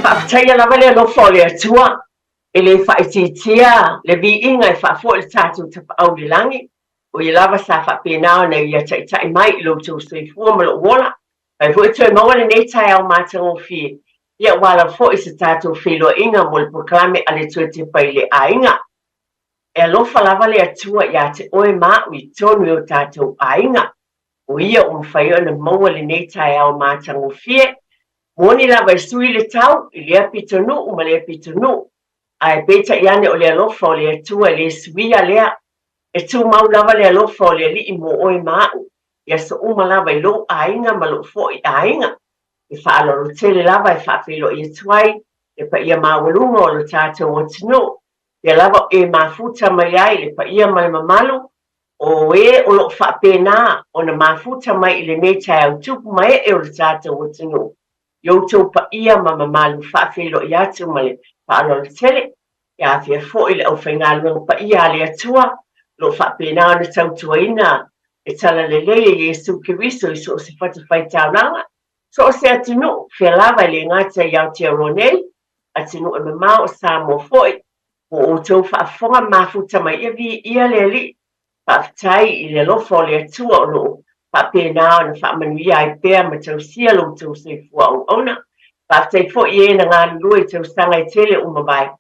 Faafetaia lava le alofa o le Atua, e le faaitiitia le viiga e faafoi i le tatou Tapaau i le lagi, o ia lava sa faapena ona ia taitai mai i lo outou soifua ma lou ola. Fai foi toe maua lenei taeao matagofie, ia aua lava foi se tatou feiloaiga mo le polokalame a le Toe Tepa i le Aiga. E alofa lava le Atua ia te oe ma au i totonu i o tatou aiga. O ia ua mafai ona maua lenei taeao matagofie. Moni lava e sui le tau i lea pitonuu ma lea pitonuu, ae peitai ane o le alofa o le Atua e le suia lea. E tumau lava le alofa o le Alii mo oe ma au i aso uma lava i lou aiga ma lou foi aiga. E faaaloalo tele lava e faafeiloai atu ai le paia maualuga o lo tatou atunuu, pea lava o e mafuta mai ai le paia ma le mamalu o e o lo o faapena ona mafuta mai i lenei taeao tupu ma ee o le tatou atunuu i outou paia ma mamalu faafeiloai atu ma le faaaloalo tele. E afea foi le aufaigaluega paia a le Atua o lo o faapena ona tautuaina le talalelei e Iesu Keriso i so o se fatafaitaulaga, so o se atunuu, fea lava e le gata i Aotearoa nei, atunuu e mamao o Samoa foi. Ua outou faafofoga mafuta mai ia viia le Alii. Faafetai i le alofa o le Atua o lo o faapena ona faamanuia ai pea ma tausia lo outou soifua auauna. Faafetai foi i e na galulue i tausaga e tele ua mavae.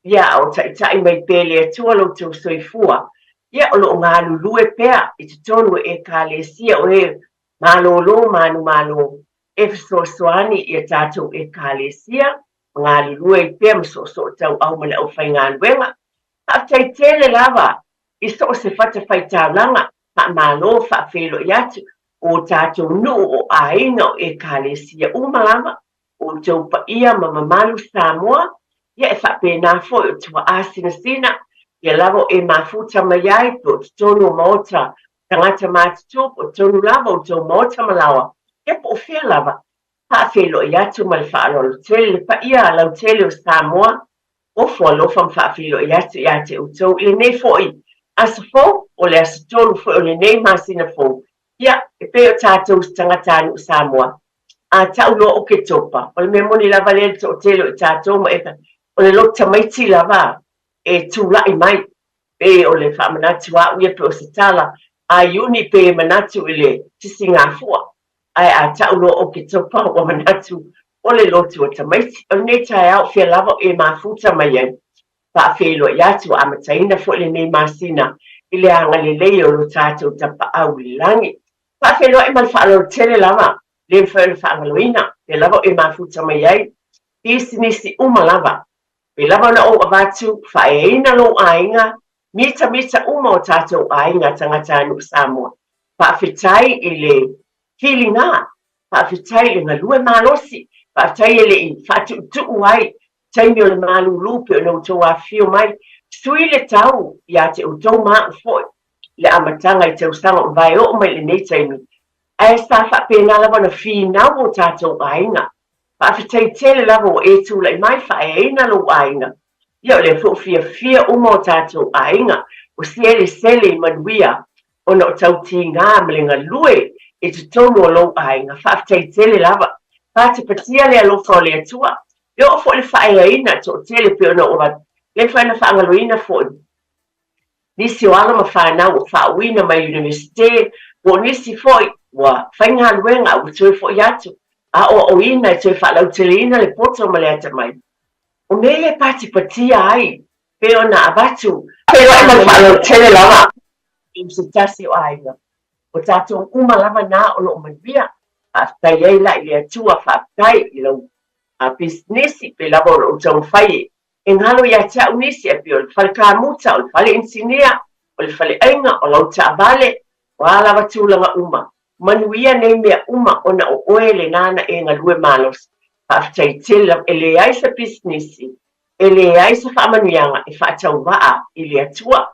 Ia, a o taitai mai pea e le Atua lo outou soifua, ia o lo o galulue pea i totonu o Ekalesia o e malōlō manumalo e fesoasoani i a tatou Ekalesia ma galulue ai pea ma soosoo tauau ma le aufaigaluega. Faafetai tele lava i so o se fatafaitaulaga, faamalo, faafeiloai atu o tatou nuu, o aiga, o Ekalesia uma lava, o outou paia ma mamalu Samoa, ia e faapena foi o tuaasinasina, ia lava o e mafuta mai ai po o totonu o maota tagata matutua po o totonu lava o outou maota ma laoa, ia po o fea lava. Faafeiloai atu ma le faaaloalo tele le paia lautele o Samoa, ofo alofa ma faafeiloai atu ia te outou i lenei foi aso fou, o le aso 3 foi o lenei masina fou. Ia, e pei o tatou tagatanuu Samoa, a tau loa o Oketopa, o le mea moni lava lea le toatele o i tatou ma e, o le lotu tamaiti lava e tulai mai, pei o le faamanatu a au ia pei o se tala a Iuni pei e manatu i le sisigafua, ae a tau loa o Oketopa ua manatu o le lotu o tamaiti. O lenei taeao o fea lava o e mafuta mai ai, faafeiloai atu ua amataina foi lenei masina i le agalelei o lo tatou Tapaau i le lagi. Faafeiloai ma le faaaloalo tele lava, le mafai ona faagaloina, fea lava o e mafuta mai ai, pisinisi uma lava. Pei lava ona ou avatu, faaeaina lou aiga, mitamita uma o tatou aiga tagatanuu Samoa. Faafetai i le filiga, faafetai i le galue malosi, faafetai e le i faatuutuu ai taimi o le malūlū pei ona outou afifio mai, sui le tau ia te outou ma au foi i le amataga i tausaga ua mavae oo mai i lenei taimi, ae sa faapena lava ona finau o tatou aiga. Faafetai tele lava ua e tulai mai faaeaina lou aiga. Ia o lea foi ua fiafia uma o tatou aiga, ua selesele i manuia ona o tautiga ma le galue i totonu o lou aiga. Faafetai tele lava. Patipatia le alofa o le Atua. E oo foi le faaeaina toatele pei ona ua le mafai ona faagaloina foi nisi o alo ma fanau ua faauuina mai Iunivesite, po o nisi foi ua faigaluega a ua toe foi atu, aoaoina e toe faalauteleina le poto ma le atamai. O mea ia e patipatia ai pei ona avatu Feiloai ma le faaaloalo lava. I se tasi o aiga. O tatou uma lava na o lo o manuia. Faafetai ai la i le Atua, faafetai i lau pisinisi, pei lava o lo o taumafai e galo ia te au nisi, e pei o le fale kamuta, o le fale inisinia, o le faleaiga, o lau taavale, o a lava tulaga uma. Manuia nei mea uma ona o oe lena na e galue malosi. Faafetai tele lava. E leai se pisinisi, e leai se faamanuiaga e faatauvaa i le Atua,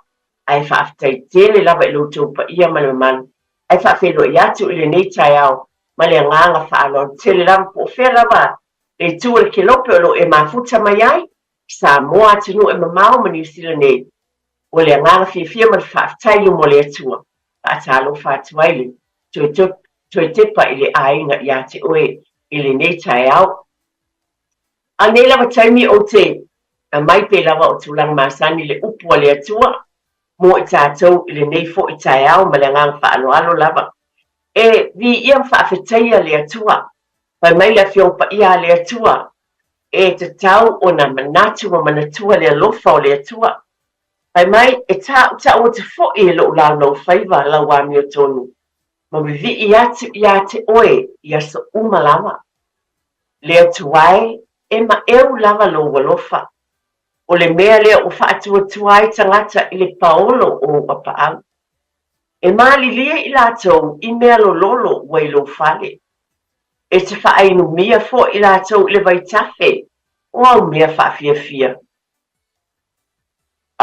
ae faafetai tele lava i lo outou paia ma le mamalu, ae faafeiloai atu i lenei taeao ma le agaga faaaloalo tele lava po o fea lava le itu o le kelope o lo o e mafuta mai ai, Samoa atunuu e mamao ma Niu Sila nei. Ua le agaga fiafia ma le faafetai i luma o le Atua, faatalofa atu ai le toe tepa i le aiga ia te oe i lenei taeao. A o lenei lava taimi ou te aumai pei lava o tulaga masani le upu a le Atua mo i tatou i lenei foi taeao ma le agaga faaaloalo lava. E viia ma faafetaia le Atua. Fai mai le Afioga Paia a le Atua, e tatau ona manatu ma manatua le alofa o le Atua. Fai mai, e tāutaʻu atu foi e loʻu laulaufaiva lau amiotonu, ma vivii atu iā te oe i aso uma lava. Le Atua e, e maʻeu lava lou alofa. O le mea lea ua faatuatua ai tagata i le paolo o ou apaau. E malilie i latou i mea lololo ua i lou fale. E te faainumia foi i latou i le vaitafe o au mea faafiafia.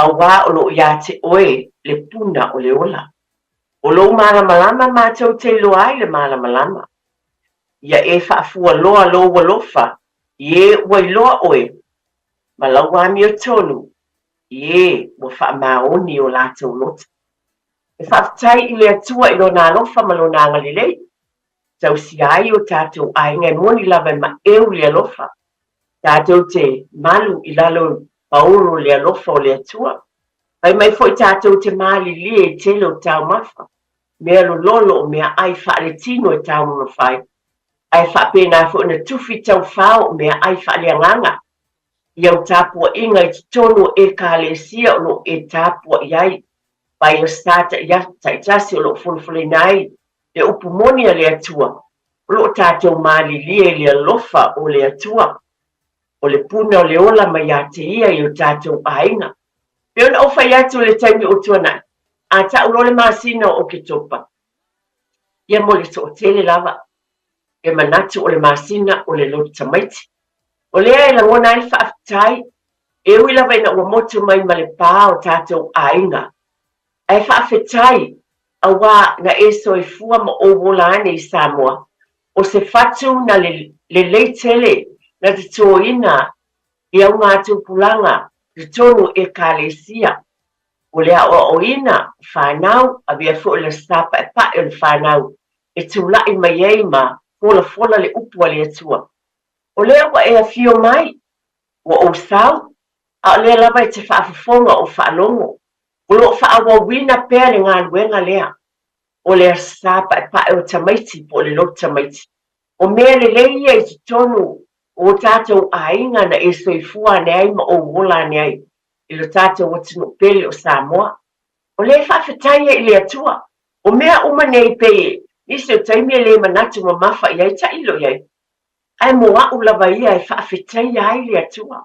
Auā o lo o iā te oe le puna o le ola. O lou malamalama matou te iloa ai le malamalama. Ia e faafualoa lou alofa i ē ua iloa oe, ma lau amiotonu i ē ua faamaoni o latou loto. E faafetai i le Atua i Lona alofa ma Lona agalelei, tausia ai o tatou aiga e moni lava e maʻeu le alofa. Tatou te malu i lalo i paolo le alofa o le Atua. Fai mai foi tatou te malilie i tele o taumafa, mea lololo o meaai faaletino e taumamafa ai, ae faapena foi ona tufi taufao o meaai faaleagaga i au tapuaiga i totonu o Ekalesia o lo o e tapuai ai, vai Aso taitasi o lo o folafolaina ai le upu moni a le Atua, o lo o tatou malilie i le alofa o le Atua, o le puna o le ola mai ia te Ia i o tatou aiga. Pei ona ou fai atu i le taimi ua tuanai, a tau loa le masina o Oketopa, ia mo le toatele lava, e manatu o le masina o le loto tamaiti. O lea e lagona ai le faafetai, e ui lava ina ua motu mai ma le pā o tatou aiga, ae faafetai auā na e soifua ma ou ola ane i Samoa, o se fatu na lelei tele na totoina i augatupulaga totonu o Ekalesia. O le aoaoina o fanau, avea foi o le sa paepae o le fanau e tulai mai ai ma folafola le upu a le Atua. O lea ua e afio mai, ua ou sau, a o lea lava e te faafofoga o faalogo. O lo o faaauauina pea le galuega lea o le sa paepae o tamaiti po o le lotu tamaiti. O mea lelei ia i totonu o o tatou aiga na e soifua ane ai ma ou ola ane ai i lo tatou atunuu pele o Samoa. O lea e faafetai ai i le Atua. O mea uma nei pei nisi o taimi e le manatu mamafa i ai tailo i ai, ae mo aʻu lava ia e faafetaia ai le Atua.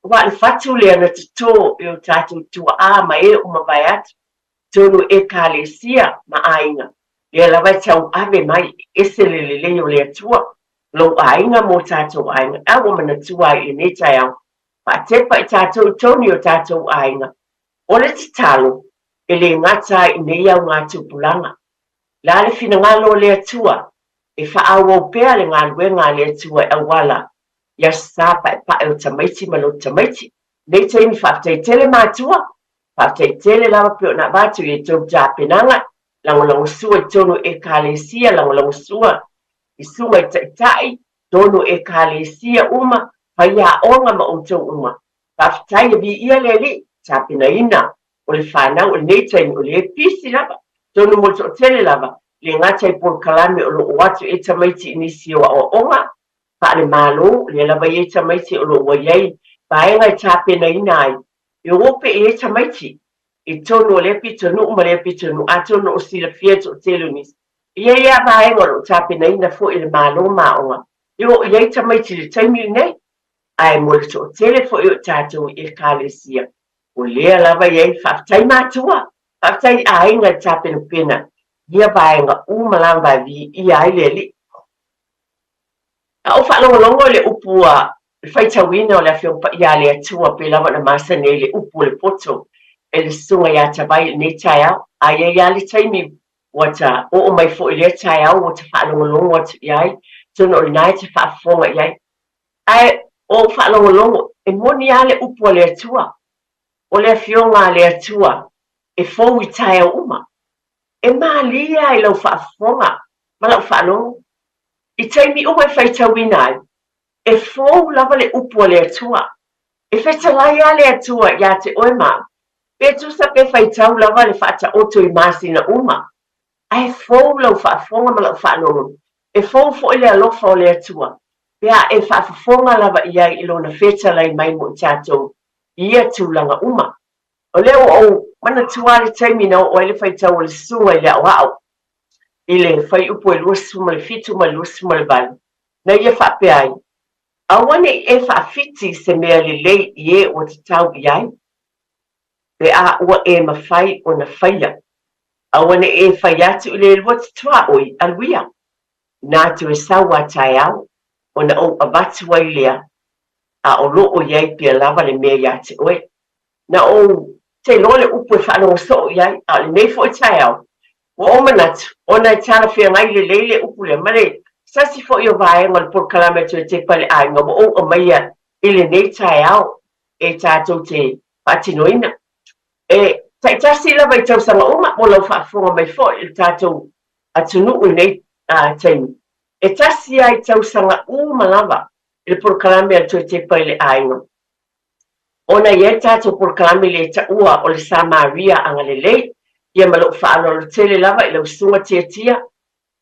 Aua o le fatu lea na totō e o tatou tuaʻā ma e ua mavae atu, tonu Ekalesia ma aiga, lea lava e tauave mai e ese le lelei o le Atua, lou aiga mo tatou aiga, a ua manatua ai i lenei taeao, faatepa i tatou i tonu i o tatou aiga. O le tatalo, e le gata ai i nei augatupulaga. La le finagalo o le Atua, e faaauau pea le galuega a le Atua e auala i Aso Sa paepae o tamaiti ma lotu tamaiti. Nei taimi faafetai tele matua, faafetai tele lava pei ona avatu i a outou tapenaga, lagolagosua i totonu o Ekalesia, lagolagosua i susuga i taitai, totonu o Ekalesia uma, faiaoga ma outou uma. Faafetai e viia le Alii, tapenaina o le fanau o lenei taimi o lea e pisi lava, tonu mo le toatele lava, le gata i polokalame o lo o atu e tamaiti i nisi o aoaoga faale-Malo, lea lava i ai tamaiti o lo o ua i ai vaega e tapenaina ai, e o pea i ai tamaiti i totonu o lea pitonuu ma lea pitonuu, atonu o silafia e toatele o nisi. E i ai lava vaega o lo o tapenaina foi e le Malo ma aoga e o i ai tamaiti i le taimi lenei, ae mo le toatele foi o i tatou i Ekalesia, o lea lava e i ai. Faafetai matua, faafetai aiga i tapenapena i ia vaega uma lava e viia ai le Alii. A ou faalogologo i le upu a le faitauina o le Afioga Paia a le Atua pei lava ona masani ai le upu o le poto e le Susuga ia Tavai i lenei taeao, a i ai lava le taimi ua ta oo mai foi i lea taeao ua ta faalogologo atu i ai, atonu o lena e te faafofoga i ai. Ae o ou faalogologo, e moni lava le upu a le Atua, o le Afioga a le Atua e fou i taeao uma. E malie lava i lau faafofoga ma lau faalogo. I taimi uma e faitauina ai, E fou lava le upu a le Atua. E fetalai lava le Atua ia te oe ma au. Pe tusa pe faitau lava le faataoto i masina uma, ae fou lau faafofoga ma lau faalogologo. E fou foi le alofa o le Atua pe a e faafofoga lava i ai i Lona fetalai mai mo i tatou i ia tulaga uma. O lea ua ou manatua lava le taimi na oo ai le faitau a le susuga i le aoao i le fuaiupu e 27 ma le 28, na ia faapea ai, Aua ne i e faafiti se mea lelei i e ua tatau i ai, pe a ua e mafai ona faia. Aua ne i e fai atu i le lua tuaoi, Aluia! Na toe sau a taeao, ona ou avatu ai lea, a o lo o i ai pea lava le mea iā te oe. Na ou te iloa le upu e faalogo soo i ai, a o lenei foi taeao, ua ou manatu, ona e talafeagai lelei le upu lea ma le sasi foi o vaega o le polokalame a Toe Tepa i le Aiga ua ou aumaia i lenei taeao e tatou te faatinoina. E taitasi lava i tausaga uma mo lau faafofoga mai foi i le tatou atunuu i nei taimi. E tasi lava i tausaga uma lava i le polokalame a le Toe Tepa i le Aiga. Ona e i ai le tatou polokalame le taua o le Samaria Agalelei, ia ma lou faaaloalo tele lava i lau susuga Tiatia,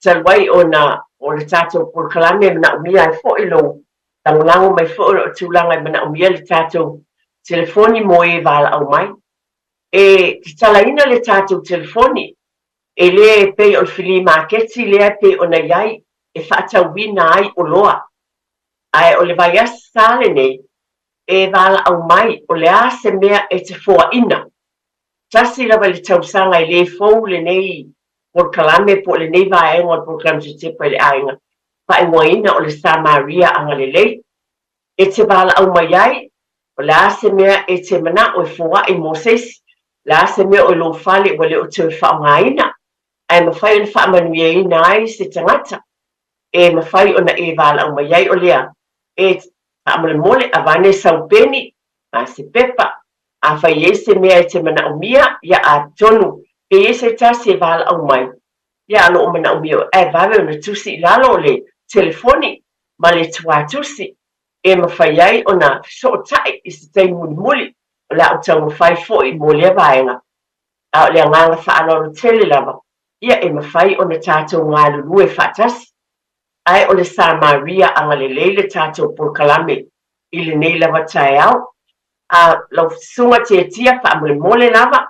talu ai ona o le tatou polokalame e manaomia ai foi lou lagolago mai foi ona o tulaga e manaomia le tatou telefoni mo e valaau mai. E tatalaina le tatou telefoni, e le pei o le filī maketi lea e pei ona i ai e faatauina ai oloa. Ae o le vaiaso sa lenei, e valaau mai o le a se mea e te foaina. Tasi lava i le tausaga e le fou lenei polokalame po o lenei vaega o le polokalame Tetepa i le Aiga, faaigoaina o le Samaria Agalelei. E te valaau mai ai, o le a se mea e te manao e foai mo se isi, o le a se mea o i lou fale ua le o toe faaaogaina, ae mafai ona faamanuiaina ai se tagata. E mafai ona e valaau mai ai o lea e faamolemole avane sau peni ma se pepa. Afai e i ai se mea e te manaomia, ia atonu pe i ai se tasi e valaau mai, ia a lo o manaomia oe, ae vave ona tusi i lalo o le telefoni ma le tuatusi e mafai ai ona fesootai i se taimi mulimuli o le a ou taumafai foi mo lea vaega. A o le agaga faaaloalo tele lava, ia e mafai ona tatou galulue faatasi. Ae o le Samaria agalelei le tatou polokalame i lenei lava taeao. A lau susuga Tiatia faamolemole lava,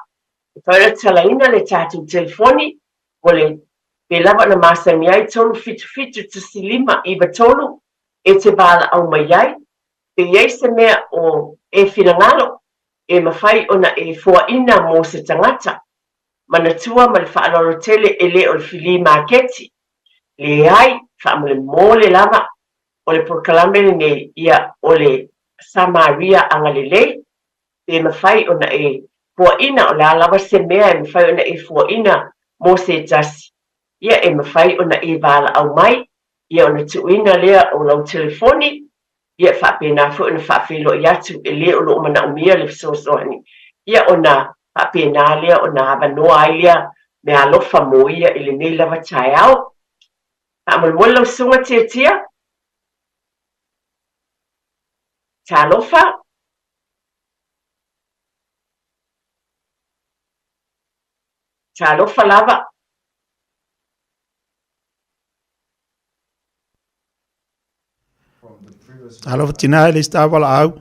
e fai ona talaina le tatou telefoni mo le pe lava ona masani ai 377 1593 e te valaau mai ai pe i ai se mea o e finagalo e mafai ona e foaina mo se tagata. Manatua ma le faaaloalo tele e le o le filī maketi. Leai, faamolemole lava, o le polokalame lenei, ia, o le Samaria agalelei, pe mafai ona e fuaina, o le a lava se mea e mafai ona e fuaina mo se tasi, ia, e mafai ona e valaau mai, ia, ona tuuina lea o lau telefoni, ia, e faapena foi ona faafeiloai atu e le o lo o manaomia le fesoasoani, ia, ona faapena lea ona avanoa ai lea meaalofa mo ia i lenei lava taeao. Faamolemole lau susuga Tiatia. Talofa. Talofa lava. Talofa tina e le isi valaau.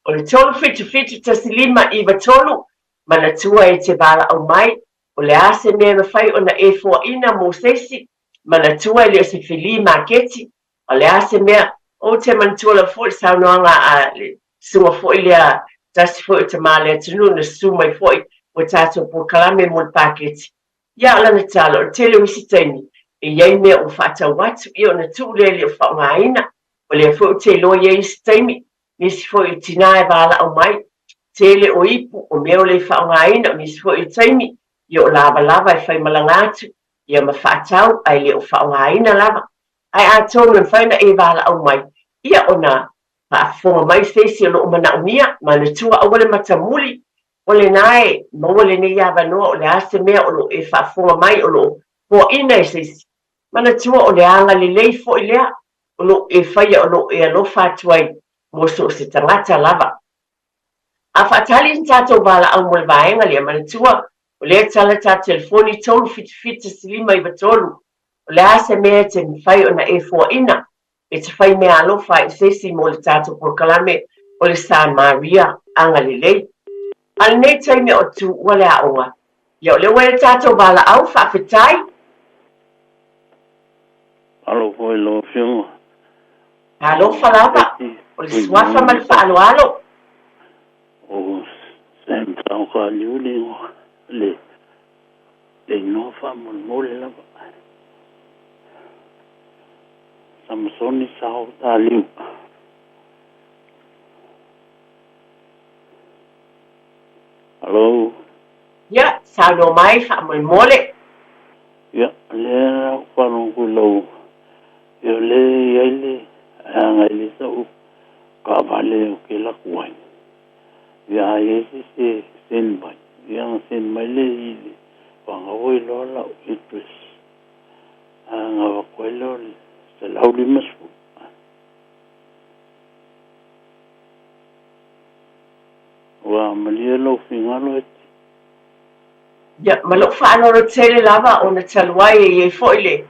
O le 377 1593, manatua e te valaau mai, o le a se mea e mafai ona e foaina mo se isi, manatua e le o se filī maketi, o le a se mea, ou te manatua lava foi le saunoaga a le susuga foi lea, tasi foi o tama a le atunuu na susu mai foi mo tatou polokalame mo le paketi. Ia, o lana tala, o le tele o isi taimi, e i ai mea ua faatau atu, ia ona tuu lea e le o faaaogaina. O lea foi ou te iloa i ai isi taimi, nisi foi o tinā e valaau mai, tele o ipu, o mea o le faaaogaina, o nisi foi o taimi, ia o lavalava e faimalaga atu, ia ma faatau, ae le o faaaogaina lava. Ae atonu e mafai ona e valaau mai, ia ona faafofoga mai se isi o lo o manaomia, manatua aua le matamuli, o lena e maua lenei avanoa o le a se mea o lo o e faafofoga mai o lo o poaina e se isi. Manatua o le agalelei foi lea. o lo o e faia o lo o e alofa atu ai mo so o se tagata lava. A faatali ni tatou valaau mo le vaega lea, manatua, o lea e tala ta telefoni 377 159, o le a se mea e te mafai ona e foaina e te fai meaalofa ai i se isi mo le tatou polokalame o le Samaria Agalelei. A lenei taimi o tuua le aoga, ia o lea ua i le tatou valaau, faafetai. Alo foi lau Afioga. Talofa lava, o le suafa ma le faaaloalo. O Sam Taokaliu le igoa, le igoa faamolemole lava. Samasoni Sao Taliu. Alo. Ia, saunoa mai faamolemole. Ia, lea la ou faalogo i lau, ia o lea e i ai le, e agai le sau taavale ou te alu atu ai. Ia a i ai se isi e send mai, ia ona send mai lea i le fanau ai loa lau address. A na avatu ai lea o le 150. Ua malie lou finagalo e te. Ia, ma lou faaaloalo tele lava ona talu ai e i ai foi le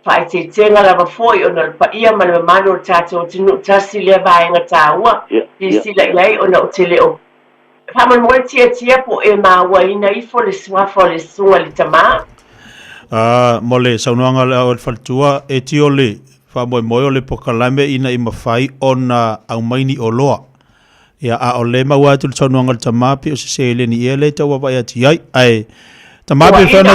faaeteetega lava foi ona o le paia ma le mamalu o le tatou atunuu tasi lea vaega taua silasila i ai ona ou te le o faamolemole tiatia po o e māuaina ifo le suafa o le Susuga i le Tama. Mo le saunoaga a le faletua, e tio le faamoemoe o le polokalame ina i mafai ona aumai ni oloa. Ia, a o lea e maua atu le saunoaga a le tama, pei o se seleni ea lea e tau vaavaai atu i ai. Ae, tama, pe mafai ona,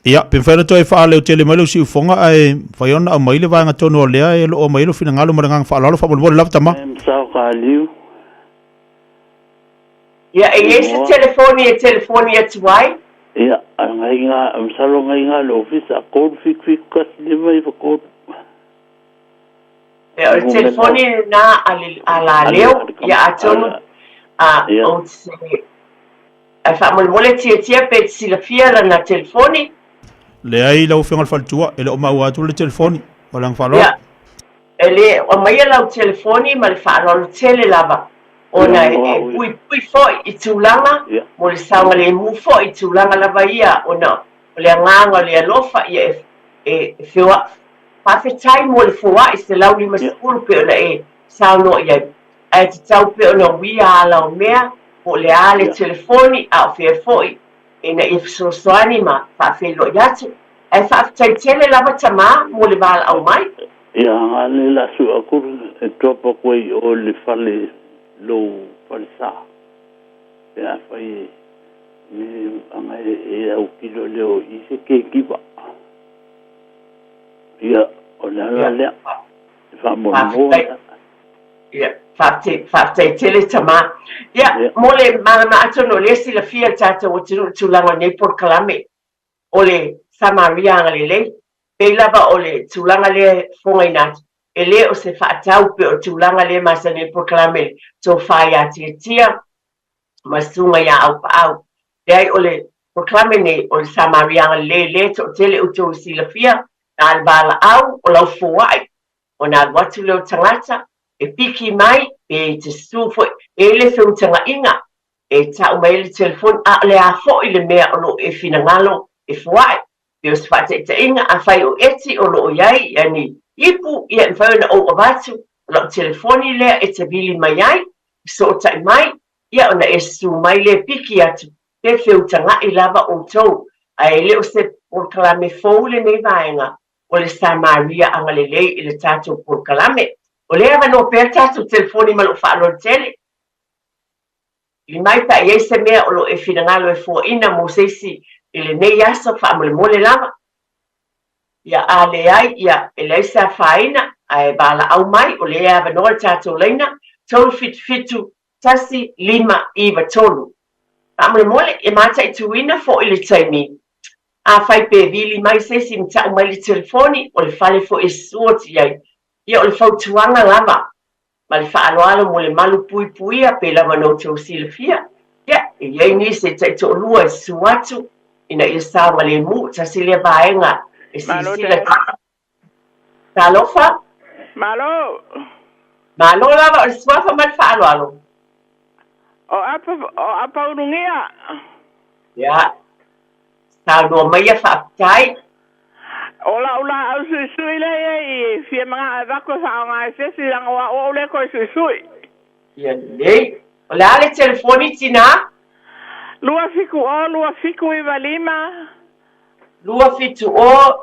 ia, pe mafai ona toe faaleo tele mai lou siufoga, ae mafai ona aumai le vaega tonu o lea e lo o aumai ai lou finagalo ma le agaga faaaloalo faamolemole lava, tama. Sao ka liu. Ia, e i ai se telefoni e telefoni atu ai? Ia, ngai ga, masalo ngai ga le ofisa, 377 1 5 9 3. Ia, o le telefoni lena a le, a Laleo, ia atonu, a, ou te, ae faamolemole tiatia pe te silafia lana telefoni. Leai lau Afioga i le Faletua, e le o maua atu le telefoni. Ma le agaga faaaloalo. Ia, e le aumaia lau telefoni ma le faaaloalo tele lava, ona e puipui foi i tulaga mo le saogalemu foi i tulaga lava ia, ona o le agaga o le alofa ia e feoai. Faafetai mo le foai 150 pei ona e saunoa i ai, ae tatau pea ona uia ala o mea, po o le a le telefoni a o fea foi, ina ia fesoasoani ma faafeiloai atu. Ae faafetai tele lava tama mo le valaau mai. Ia, a le la sue atu e drop atu ai i o i le fale, lou falesa, pe afai e Me anga e autilo lea o i se kekiva. Ia, o le ala lea. E faamoemoe. Ia, faafetai tele tama. Ia, mo le malama atonu o lea silafia le tatou atunuu i tulaga o lenei polokalame o le Samaria Agalelei. Pei lava o le tulaga lea e fofogaina atu, e le o se faatau pei o le tulaga lea e masani ai le polokalame le tofa ia Tiatia ma susuga ia Aupaau. Leai, o le polokalame nei, o le Samaria Agalelei, lea e toatele outou e silafia, na o le valaau o lau foai, ona alu atu lea o tagata, e piki mai, pe te susu foi, e i ai le feutagaiga, e tau mai ai le telefoni, a o le a foi le mea o lo o e finagalo e foai. Pei o se faataitaiga, afai o Eti o lo o i ai ia ni ipu, ia e mafai ona ou avatu o lau telefoni lea e te vili mai ai, fesootai mai, ia ona e susu mai lea piki atu pe feutaga'i lava outou. Ae le o se polokalame fou lenei vaega o le Samaria Agalelei i le tatou polokalame. O lea e avanoa pea le tatou telefoni ma lou faaaloalo tele. Vili mai pe a i ai se mea o lo o e finagalo e fuaina mo se isi i lenei aso faamolemole lava. Ia, a leai, ia, e leai se afaina, ae valaau mai, o lea e avanoa le tatou laina, 377 1593. Faamolemole, e mataituina foi le taimi, afai pe vili mai se isi ma tau mai le telefoni, o le fale foi e susu atu i ai. Ia, o le fautuaga lava, ma le faaaloalo mo le malu puipuia pei lava ona outou silafia, ia, e i ai nisi e taitoalua e susu atu ina ia saogalemu, tasi lea vaega e Malo silasila tele. Talofa. Malo. Malo lava o le suafa ma le faaaloalo. O Apa, o Apa Ulugia. Ia, saunoa maia faafetai. O lau laau suisui lea e fia manao e avatu e faaaoga e se isi leaga o au ou le toe suisui. Ia lelei. O le a le telefoni tinā? 270 2795. 270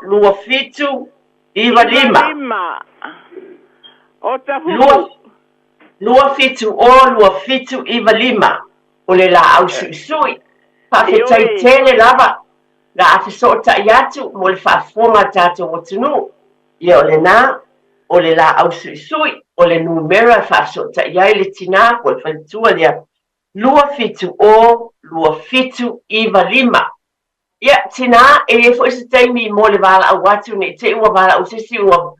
2795. 95. O Tahuhu. 270 2795. O le laau suisui. Faafetai tele lava. La a fesootai atu mo le faafofoga a tatou atunuu. Ia o lena, o le laau suisui, o le numera e faafesootai ai le tinā po o le faletua lea, 270 2795. Ia, tinā, e i ai foi se taimi mo le valaau atu ne i te i ua valaau se isi ua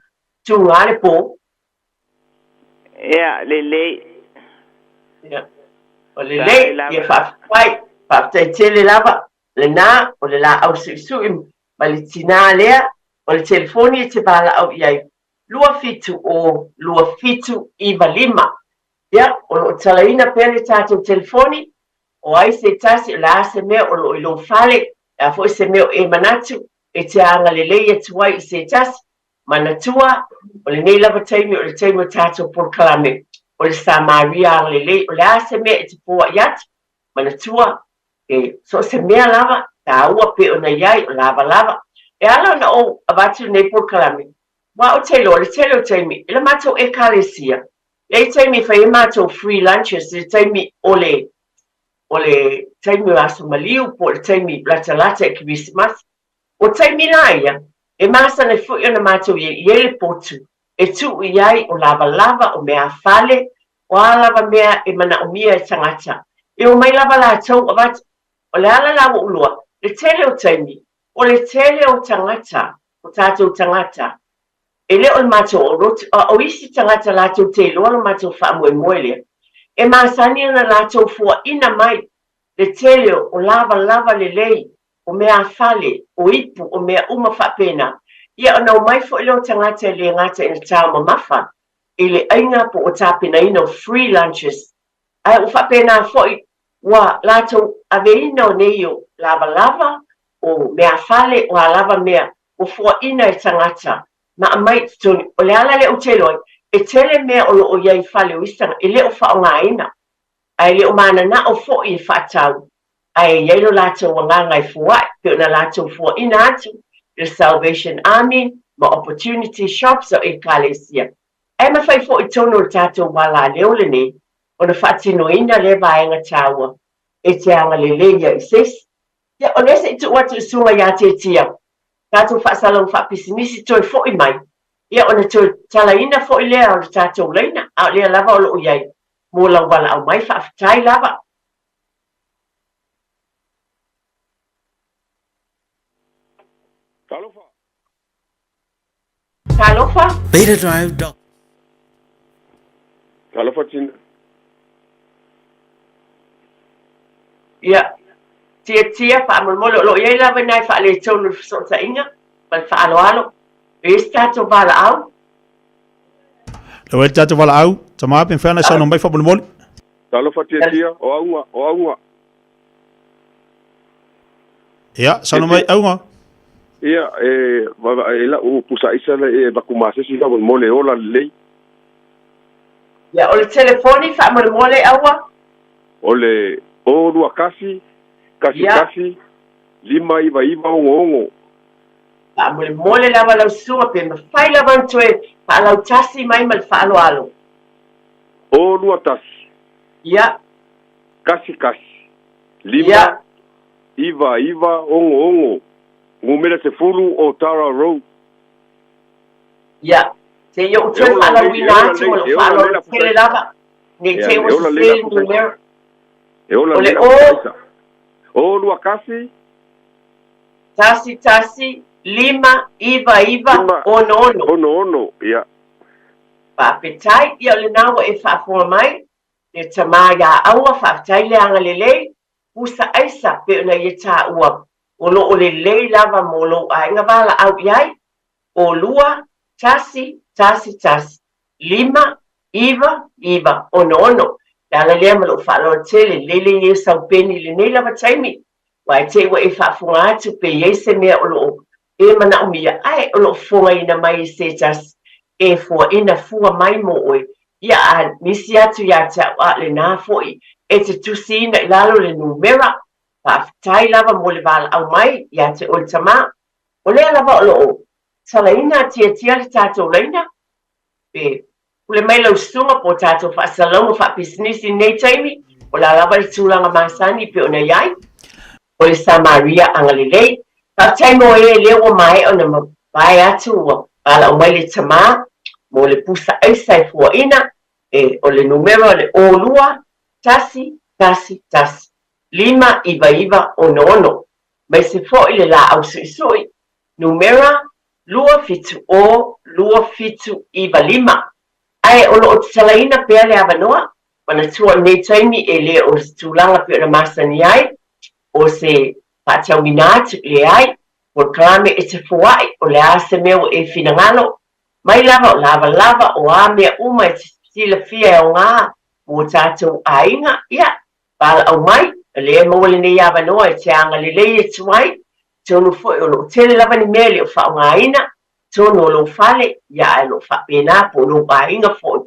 tuga le po. Ia, lelei. Ia, o lelei, ia faafetai, faafetai tele lava. Lena, o le laau suisui ma le tinā lea, o le telefoni e te valaau i ai, 270 2795. Ia, o lo o talaina pea le tatou telefoni, o ai se tasi, o le a se mea o lo o i lou fale, le a foi se mea o e manatu e te agalelei atu ai i se tasi, manatua, o lenei lava taimi o le taimi o tatou polokalame, o le Samaria agalelei, o le a se mea e te foai atu, manatua, e so o se mea lava, taua pei ona i ai, o lavalava. E ala ona ou avatu lenei polokalame, aua ou te iloa, le tele o taimi, i la matou Ekalesia, e i ai taimi e fai ai matou free lunches i le taimi o le, o le taimi o aso maliu po o le taimi latalata i Kerisimasi. O taimi la ia, e masani foi ona matou i ai, i ai le potu e tuu i ai o lavalava, o meafale, o a lava mea e manaomia e tagata. E omai lava latou avatu. O le ala la ua ou iloa, le tele o taimi, o le tele o tagata, o tatou tagata, e le o le matou aulotu, a o isi tagata latou te iloa lo matou faamoemoe lea, e masani ona latou fuaina mai le tele o lavalava lelei, o meafale, o ipu, o mea uma faapena. Ia ona omai foi lea o tagata e le gata ina taumamafa i le aiga po o tapenaina o free lunches, ae ua faapena foi ua latou aveina o nei o lavalava, o meafale, o a lava mea ua fuaina e tagata ma aumai i totonu. O le ala lea ou te iloa ai, e tele mea o lo o i ai i fale o isi tagata e le o faaaogaina, ae le o mananao foi e faatau, ae i ai lo latou agaga e fua'i, pei ona latou fuaina atu i le Salvation Army ma Opportunity Shops o Ekalesia. Ae mafai foi i totonu o le tatou alaleo lenei ona faatinoina lea vaega taua e te agalelei ai i se isi. Ia, o lea se i tuu atu i susuga ia Tetia, tatou faasalaga faapisinisi toe foi mai, ia ona toe talaina foi lea o le tatou laina, a o lea lava o lo o i ai mo lau valaau mai. Faafetai lava. Talofa. Talofa. Betadrive. Talofa Tina. Ia, Tiatia, faamolemole, o lo o i ai lava i ina e faaletonu i le fesootaiga ma le faaaloalo. E i ai se tatou valaau? Le ua i le tatou valaau, tama, pe mafai ona e saunoa mai faamolemole. Talofa Tiatia, o Auga, o Auga. Ia, saunoa mai Auga. Ia, e, e lau pusa aisa le e avatu ma se isi faamolemole e ola lelei. Ia, o le telefoni faamolemole Auga. O le 021 11 599 66. Faamolemole lava lau susuga pe mafai lava ona toe faalautasi mai ma le faaaloalo. 021. Ia. 11, 5, 9, 9, 6, 6, numera 10 o Tara Road. Ia. Se i ou toe faalauina atu o lou faaaloalo tele lava, ne i te i ua sese le numera. E ola O le lelei o. la O 21. 1 1 5 9 9 6 6. 6 6, ia. Faafetai, ia o lena ua e faafofoga mai, Le tama ia Aua, faafetai le agalelei, pusa aisa pei ona ia taua, o lo o lelei lava mo lou aiga valaau i ai, o 2, 1, 1, 1. 5 9 9 6 6. O le ala lea ma lou faaaloalo tele, lelei lelei e sau peni i lenei lava taimi, aua e te i ua e faafofoga atu pe i ai se mea o lo o e manaomia, ae o lo o fofogaina mai e se tasi e fuaina fua mai mo oe, ia a misi atu ia te au a o lena foi e te tusiina i lalo le numera. Faafetai lava mo le valaau mai ia te oe le tama. O lea lava o lo o talaina atiatia le tatou laina, pe pule mai lau susuga po o tatou faasalalauga faapisinisi i lenei taimi, o le a lava le tulaga masani pei ona i ai, o le Samaria agalelei. Faafetai mo e lea ua maea ona mavae atu ua valaau mai le tama mo le pusa aisa e fuaina, e, o le numera o le 02 1 1 1 5 9 9 6 6. Maise foi le laau suisui, numera 2 7 0 2 7 9 5. Ae o lo o tatalaina pea le avanoa, manatua o lenei taimi e le o se tulaga pei ona masani ai, o se faatauina atu, leai, polokalame e te foai, o le a se mea ua e finagalo, mai lava o lavalava, o a mea uma e te silafia e aoga mo tatou aiga, ia, valaau mai, o lea e maua lenei avanoa e te agalelei atu ai, atonu foi o lo o tele lava ni mea e le o faaaogaina, totonu o lou fale, ia ae o lo o faapena po o lou aiga foi,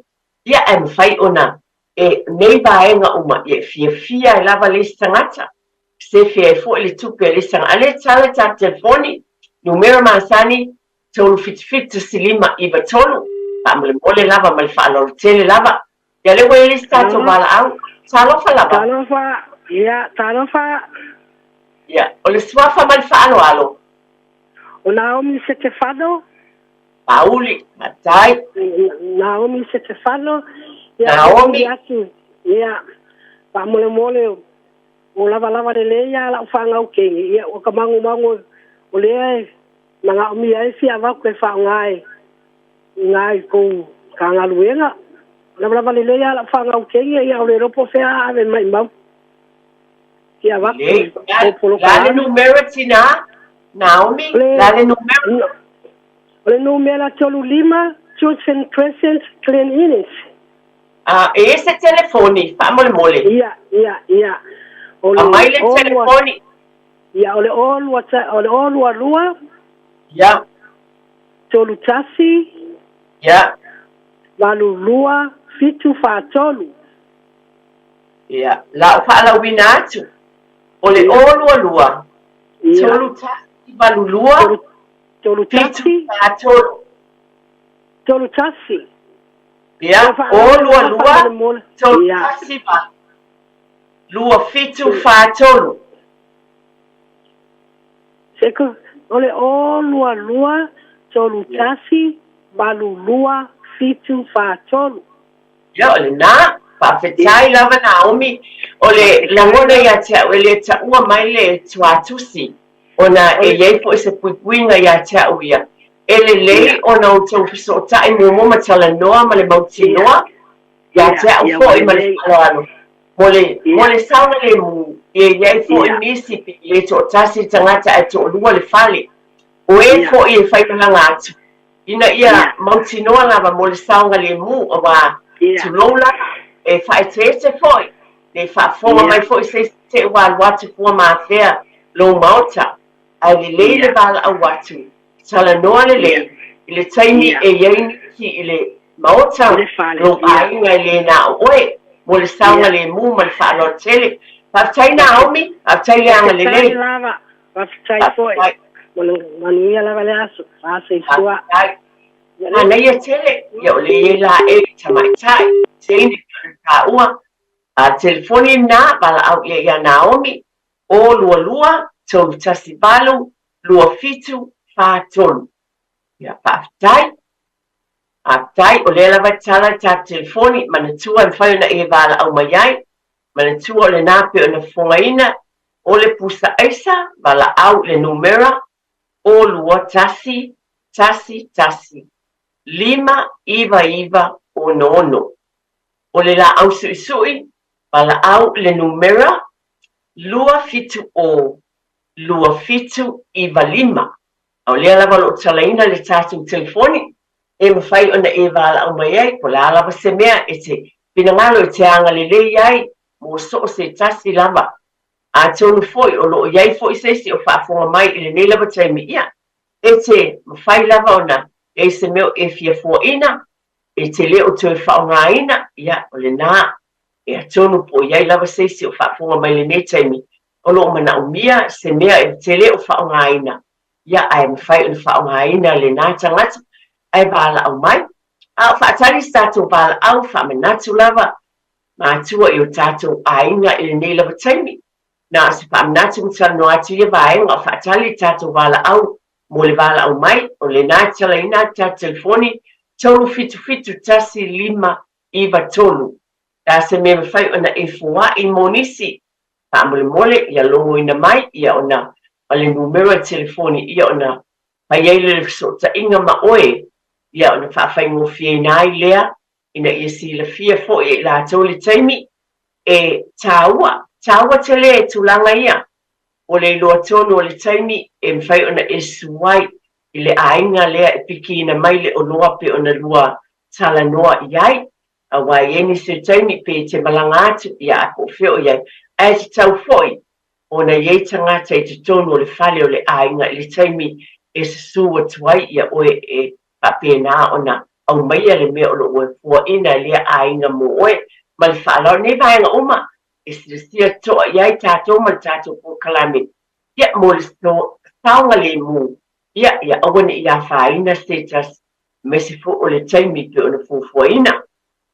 ia ae mafai ona e nei vaega uma, ia e fiafia ai lava le isi tagata, sefe ai foi le tupe a le isi tagata. A lea tala tatou telefoni, numera masani, 377 15 93, faamolemole lava ma le faaaloalo tele lava. Ia lea ua i ai le isi tatou valaau. Talofa lava. Talofa, ia, talofa. Ia, o le suafa ma le faaaloalo. O Naomi Setefano. Pauli, matai. Naomi Setefano. Ia, Naomi. Atu, ia, faamolemole o lavalava lelei a lau fanau keini. Ia, o ka magomago o lea e manaomia ai fia avatu e faaaoga e i ina i kou Matagaluega. Lavalava lelei a lau fanau keini, ia o le iloa po o fea a ave maimau fia avatu Lelei. kou Le a le polokalame. Numera tina, Naomi? Le Le a le numera? O le numera 35 Johnson Crescent, Glen Innes. A e i se telefoni, faamolemole. Ia o le Aumai le o lua telefoni. Ia, o le o lua o le o lua lua 31 82 7 4 3. Ia, la o faalauina atu. O le o lua lua, 3 1 8 2, 3 7 1 4 3. 3 1. Ia, o lua lua, 3 1 8 2, 7 4 3. Seko o le o lua lua 3 1 8 2 7 4 3. Ia, o lena, faafetai lava Naomi. O le lagona ia te au e le taua mai le tuatusi, ona e i ai foi se puipuiga ia te au ia. E lelei ona outou fesootai muamua ma talanoa ma le mautinoa ia te au foi ma le faaaloalo. Mo le, mo le saogalemu, e i ai foi nisi pe le toatasi le tagata ae toalua le fale. O e foi e faimalaga atu, ina ia mautinoa lava mo le saogalemu, aua tulou lava, e faaeteete foi, ne faafofoga mai foi se isi te ua alu atu fua ma afea lou maota, ae lelei le valaau atu, talanoa lelei i le taimi e i ai nisi i le maota I le fale. Lou aiga e le na o oe, mo le saogalemu ma le faaaloalo tele. Faafetai Naomi, faafetai le Faafetai agalelei. lava, faafetai foi. Faafetai. Mo le manuia lava le aso. Faasoifua. Faafetai. Manaia tele, ia o le i la e tamaitai, teine taua, a telefoni na, valaau ia ia Naomi, o 22, 3 1 8, 2 7 4 3. Ia, faafetai. Faafetai, o lea lava e tatala le tatou telefoni, manatua e mafai ona e valaau mai ai, manatua o lena pei ona fofogaina, o le pusa aisa, valaau i le numera, o 2 1 1 1 5 9 9 6 6. O le laau suisui, valaau i le numera, 2 7 0 2 7 9 5. A o lea lava o lo o talaina le tatou telefoni. e mafai ona e valaau mai ai, po o le a lava se mea e te finagalo e te agalelei ai mo so o se tasi lava. Atonu foi o lo o i ai foi se isi o faafofoga mai i lenei lava taimi, ia, e te mafai lava ona i ai se mea o e fia fuaina, e te le o toe faaaogaina, ia, o lena, e atonu po o i ai lava se isi o faafofoga mai i lenei taimi o lo o manaomia se mea e te le o faaaogaina, ia, ae mafai ona faaaogaina lena tagata ae valaau mai. A o faatali se tatou valaau faamanatu lava matua i o tatou aiga i lenei lava taimi. Na o se faamanatu ma talanoa atu ia vaega o faatali le tatou valaau mo le valaau mai, o lena e talaina atu tatou telefoni 377 1593. Le a se mea e mafai ona e foai mo nisi? Faamolemole ia logoina mai ia ona ma le numera telefoni ia ona fai ai lea o le fesootaiga ma oe ia ona faafaigofieina ai lea ina ia silafia foi e i latou le taimi e taua, taua tele e tulaga ia o le iloa tonu o le taimi e mafai ona e susu ai i le aiga lea e pikiina mai le oloa pe ona lua talanoa i ai. Aua e i ai nisi o taimi pe e te malaga atu, ia a po o fea o i ai, ae tatau foi ona i ai tagata i totonu o le fale o le aiga i le taimi e susu atu ai ia oe e faapena ona aumaia le mea o lo o fuaina e lea aiga mo oe. Ma le faaaloalo, nei vaega uma e silasila totoa i ai tatou ma le tatou polokalame, ia mo le saogalemu, ia ia aua ne i afaina se tasi, aemaise foi o le taimi e pei ona fuafuaina.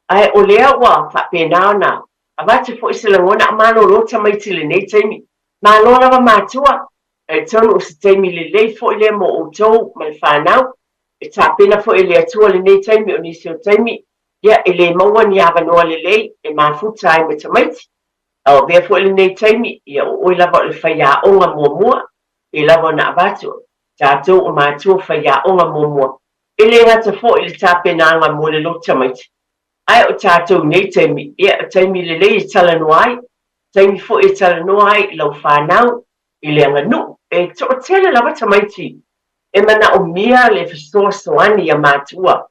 Ae o lea ua faapena ona avatu foi se lagona a malolo tamaiti i lenei taimi. Malo lava matua, talitonu o se taimi lelei foi lea mo outou ma le fanau. E tapena foi e le Atua lenei taimi o nisi o taimi, ia e le maua ni avanoa lelei e mafuta ai ma tamaiti. A o avea foi lenei taimi, ia o oe lava o le faiaoga muamua, pei lava ona avatu, tatou o matua faiaoga muamua. E le gata foi i le tapenaga mo le loto tamaiti, ae o tatou i nei taimi, ia o taimi lelei e talanoa ai, taimi foi e talanoa ai i lau fanau, i le aganuu. E toatele lava tamaiti e manaomia le fesoasoani a matua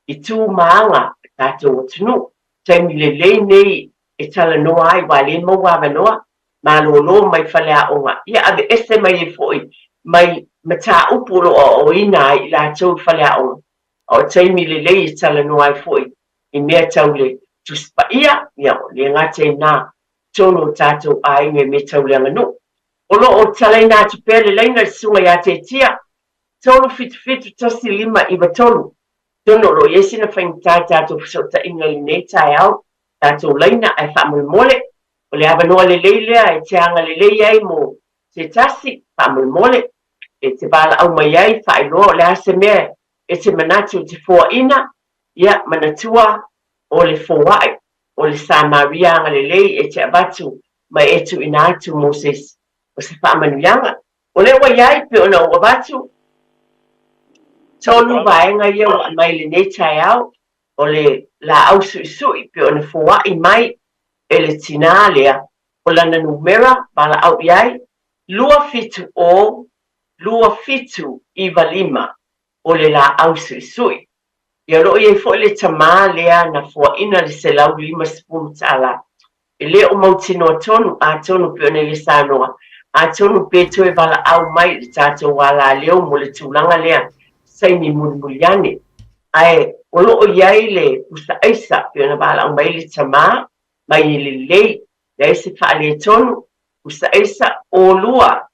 i tu ma aga a tatou atunuu. Taimi lelei nei e talanoa ai aua le maua avanoa, malolo mai faleaoga, ia aveese mai ai foi mai mataupu o lo o aoaoina ai i latou i faleaoga. A o taimi lelei e talanoa ai foi i mea tau le Tusi Paia, ia le gata i na totonu o tatou aiga i mea tau le aganuu. O lo o talaina atu pea le laina i le Susuga ia Tetia, 377 1593. Atonu o lo o i ai sina faigata i tatou fesootaiga i lenei taeao, tatou laina, ae faamolemole, o le avanoa lelei lea e te agalelei ai mo se tasi, faamolemole, e te valaau mai ai, faailoa o le a se mea e te manatu e te foaina, ia, manatua o le foai, o le Samaria agalelei e te avatu ma e tuuina atu mo se isi, o se faamanuiaga. O lea ua i ai, pei ona ou avatu, tolu vaega ia ua aumai i lenei taeao, o le laau suisui pei ona foai mai e le tinā lea, o lana numera valaau i ai, 270 2795, o le laau suisui. Ia o lo o i ai foi le tamā lea na foaina le $150. E le o mautinoa tonu, atonu pei ona ia saunoa, atonu pe toe valaau mai i le tatou alaleo mo le tulaga lea, saini mulimuli ane. Ae o lo o i ai le pusa aisa pei ona valaau mai le tamā, mai e lelei, leai se faaletonu, pusa aisa, o lua,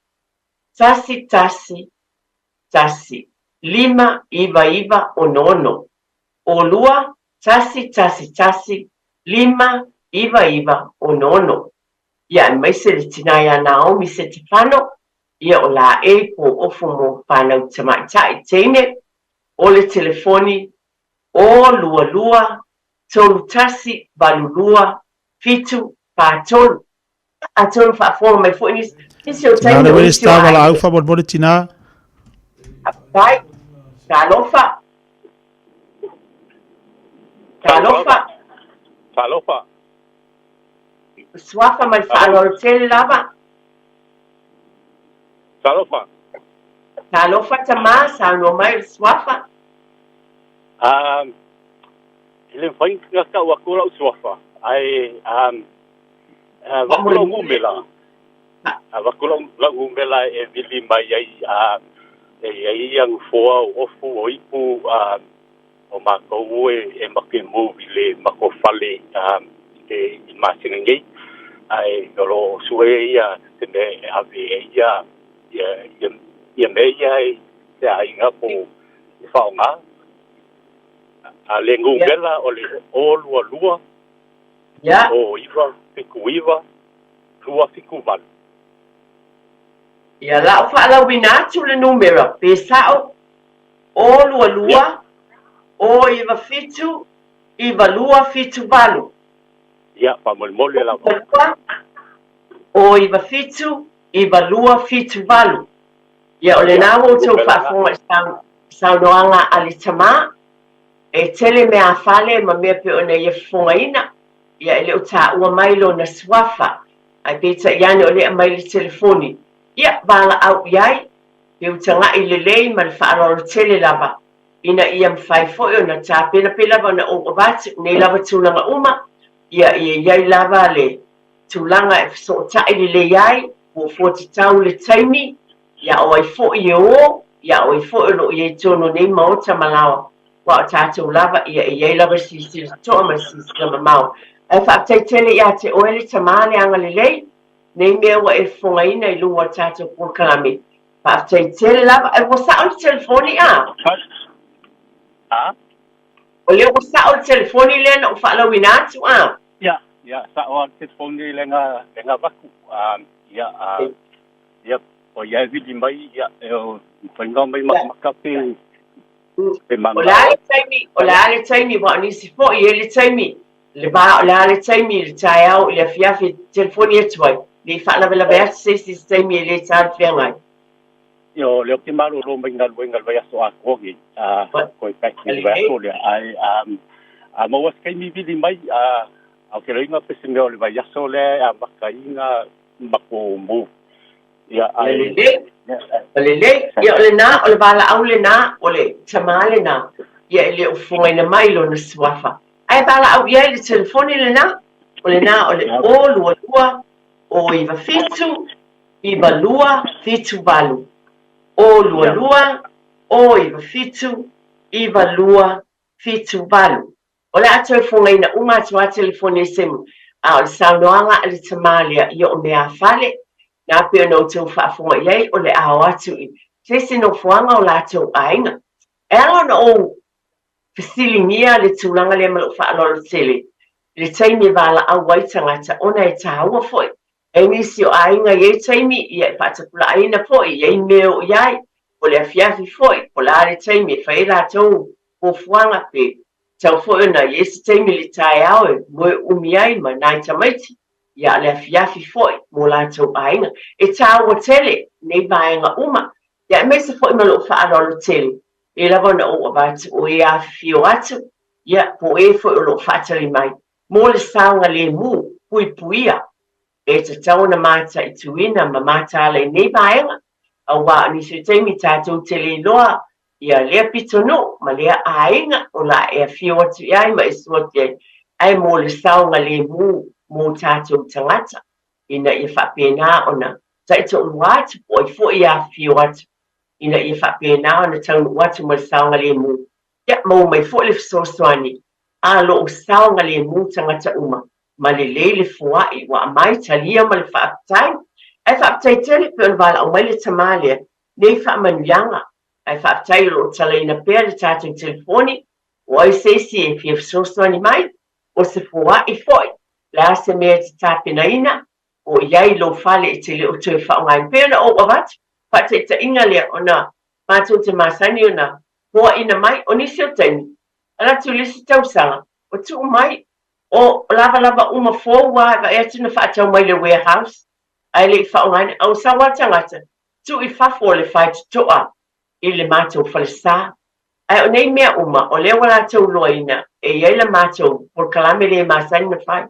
tasi tasi, tasi, lima, iva, iva, ono, ono. O lua, tasi, tasi, tasi, lima, iva, iva, ono, ono. Ia, aemaise le tinā iā Naomi Setefano, ia o Laʻei po ofu mo whanau tamaitai teine, o le telefoni, o lua lua, tolu tasi, valu lua, fitu, fa tolu. Atonu faafofoga mai foi nisi, nisi o Tinā taimi le o wele nisi o sta wala au aiga. faamolemole tinā. Faafetai. Talofa. Talofa. Talofa. Suafa ma le faaaloalo tele lava. Talofa. Talofa tamā, saunoa mai le suafa. E le mafai ona tau atu lau suafa, ae avatu lau numera, avatu lau numera e vili mai ai, e i ai ia nofoa o ofu, o ipu, o matou e matou move i le matou fale i le masina nei, ae o lo o sue ia se mea e ave ai ia mea ia i se aiga po e faaaoga. A le numera o le 022 09 79 278. Ia, la ou faalauina atu le numera pe sao, 022 097 9278. Ia, faamolemole lava. 097 9278. Ia, o lena ua outou faafofoga i saunoaga a le tama, e tele meafale ma mea pei ona ia fofogaina, ia e le o taua mai lona suafa, ae peitai ane o lea aumai le telefoni, ia valaau i ai, feutaga'i lelei ma le faaaloalo tele lava, ina ia mafai foi ona tapena pei lava ona ou avatu nei lava tulaga uma, ia ia i ai lava le tulaga e fesootai lelei ai, fuafua tatau le taimi, ia o ai foi e o, ia o ai foi o lo o i ai totonu o nei maota ma laoa, aua o tatou lava, ia e i ai lava le silasila totoa ma le silasila mamao. Ae faafetai tele ia te oe le tama le agalelei, nei mea ua e fofogaina i luga o le tatou polokalame. Faafetai tele lava. Ae ua sao le telefoni a? A? O lea ua sao le telefoni lea na ou faalauina atu a? Ia, ia, sao lava le telefoni lea na, lea na avatu. Ia, ia, o ia e vili mai, ia, e o, mafai ona omai makamaka pe, pe O le a le taimi, o le a le taimi, aua o nisi foi e i ai le taimi, le va, o le a le taimi i le taeao i le afiafi e telefoni atu ai, ne i faalavelave atu se isi i se taimi e le talafeagai. Ia, o lea ou te malolo mai galuega i le vaiaso atoa nei, koe back i le vaiaso lea, ae a maua se taimi vili mai, a ou te loiga pe se mea o le vaiaso lea e amata ai na matou move. Ia, ae. Lelei, lelei. Ia, o lena, o le valaau lena, o le tama lena, ia e le o fofogaina mai lona suafa. Ae valaau i ai le telefoni lena, o lena o le 022 097 92 78. 022 097 92 78. O le a toe fofogaina uma atu lava telefoni e semu, a o le saunoaga a le tama lea, ia o meafale, na pei ona outou faafofoga i ai, o le a o atu i se isi nofoaga o latou aiga. E ala ona ou fesiligia le tulaga lea ma lou faaaloalo tele i le taimi e valaau ai tagata ona e taua foi. E nisi o aiga i ai taimi, ia e faatapulaaina foi, e i ai mea o i ai, po o le afiafi foi, po o le a le taimi e fai ai latou fuafuaga pe tatau foi ona i ai se taimi i le taeao e moe umi ai ma nai tamaiti, ia a o le afiafi foi mo latou aiga. E taua tele nei vaega uma, ia aemaise foi ma lou faaaloalo tele, e lava ona ou avatu o e afifio atu, ia po o e foi o lo o faatali mai mo le saogalemu puipuia e tatau ona mataituina ma mataala i nei vaega, aua o nisi o taimi tatou te le iloa ia lea pitonuu ma lea aiga o la e afio atu i ai ma e sua atu i ai, ae mo le saogalemu mo tatou tagata ina ia faapena ona taitoalua atu po o ai foi e afifio atu ina ia faapena ona taunuu atu ma le saogalemu, ia maua mai foi le fesoasoani a lo o saogalemu tagata uma ma lelei le foai ua aumai talia ma le faafetai. Ae faafetai tele pei ona valaau mai le tama lea nei faamanuiaga. Ae faafetai o lo o talaina pea le tatou telefoni o ai se isi e fia fesoasoani mai, o se foai foi, le a se mea e te tapenaina, o i ai lou fale e te le o toe faaaogaina. Pei ona ou avatu faataitaiga lea ona matou te masani ona foaina mai, o nisi o taimi, ala atu i le isi tausaga, ua tuu mai o lavalava uma fou lava e vaai atu na faatau mai le warehouse ae le i faaaogaina. A ua sau lava le tagata, tuu i fafo o le faitotoa i le matou falesa. Ae o nei mea uma, o lea ua latou iloaina e i ai la matou polokalame lea e masani ona fai.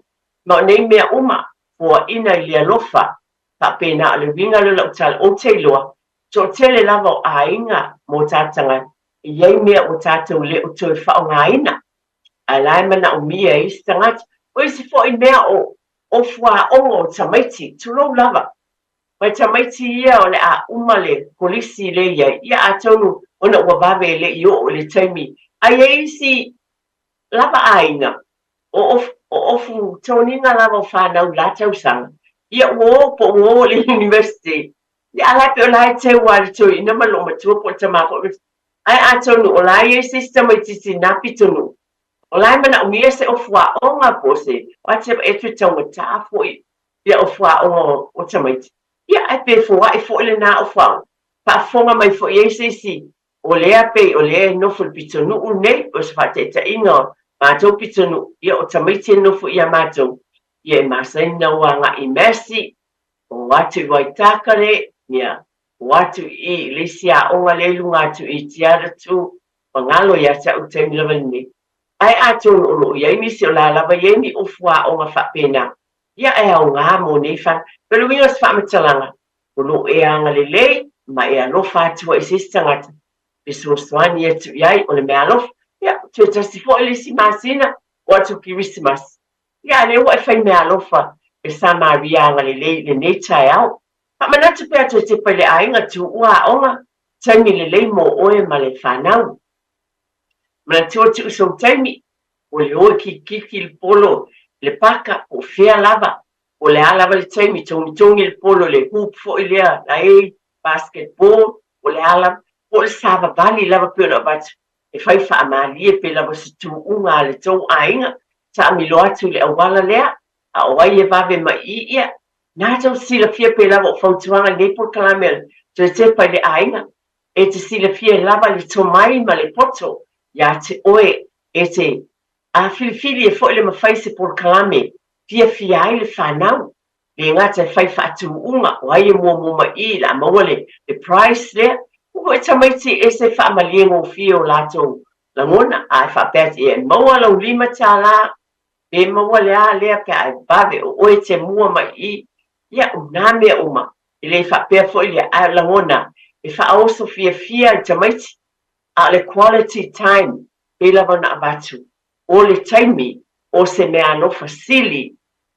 Ma o nei mea uma, foaina i le alofa, faapena o le uiga lea o lau tala, ou te iloa, toatele lava o aiga mo tatou tagata. E i ai mea ua tatou le o toe faaaogaina, ae la e manaomia e isi tagata. O isi foi mea o o fuaoga o tamaiti, tulou lava. Mai tamaiti ia o le a uma le kolisi lea i ai, ia atonu ona ua vave e le i oo i le taimi. Ae i ai isi lava aiga o o ofu toniga lava o fanau i la tausaga, ia ua o po ua o i le university. Ia a la e pei o la e teu lava i le toeaina ma le loomatua po o le tama foi. Ae atonu o la e i ai se isi tamaitiiti na pitonuu, o la e manaomia se ofu aoga po o se whatever e toe taugata foi ia ofu aoga o tamaiti. Ia ae pe foai foi lena ofu aoga. Faafofoga mai foi i ai se isi o lea pei o lea e nofo i le pitonuu lenei, o se faataitaiga o matou pitonuu, ia o tamaiti e nofo ia matou, ia e masani ona o agai i Massey, o atu i Waitākere, ia, o atu i i le isi aoga lea i luga atu i Tiaratu, ua galo ia te au i le taimi lava lenei. Ae atonu o lo o i ai nisi o la lava i ai ni ofu aoga faapena, ia e aoga mo nei fana. Pei o le uiga o se faamatalaga, o lo o e agalelei ma e alofa atu ai i se isi tagata, fesoasoani atu i ai, o le meaalofa. Ia, toe tasi foi le isi masina, o atu Kerisimasi. Ia, a lea ua e fai meaalofa e Samaria agalelei i lenei taeao. Faamanatu pea toe tepa i le aiga, tuua aoga, taimi lelei mo oe ma le fanau. Manatua tuu sou taimi, o le o e kikiki le polo i le paka, po o fea lava, po o le a lava le taimi, togitogi le polo i le hoop foi lea, la e basketball, po o le a lava, po o le savavali lava pei ona avatu, e fai faamalie pe lava o se tuuga a le tou aiga, taamilo atu i le auala lea, a o ai e vave mai i ia, na tou silafia pe lava o fautuaga i lenei polokalame a le Toe Tepa i le Aiga, e te silafia lava le tomai ma le poto ia te oe e te a filifili e foi le mafai se polokalame fiafia ai le fanau, le gata e fai faatuuga o ai e muamua mai i la maua le le prize lea, ua foi tamaiti e se faamalie gofie o latou lagona, a e faapea atu ia e maua lau $5 pe maua le a lea pe a e vave o oe te mua mai i, ia o na mea uma, e le faapea foi lea, ae o lagona e faaoso fiafia i tamaiti, a o le quality time pei lava ona avatu, o le taimi o se meaalofa sili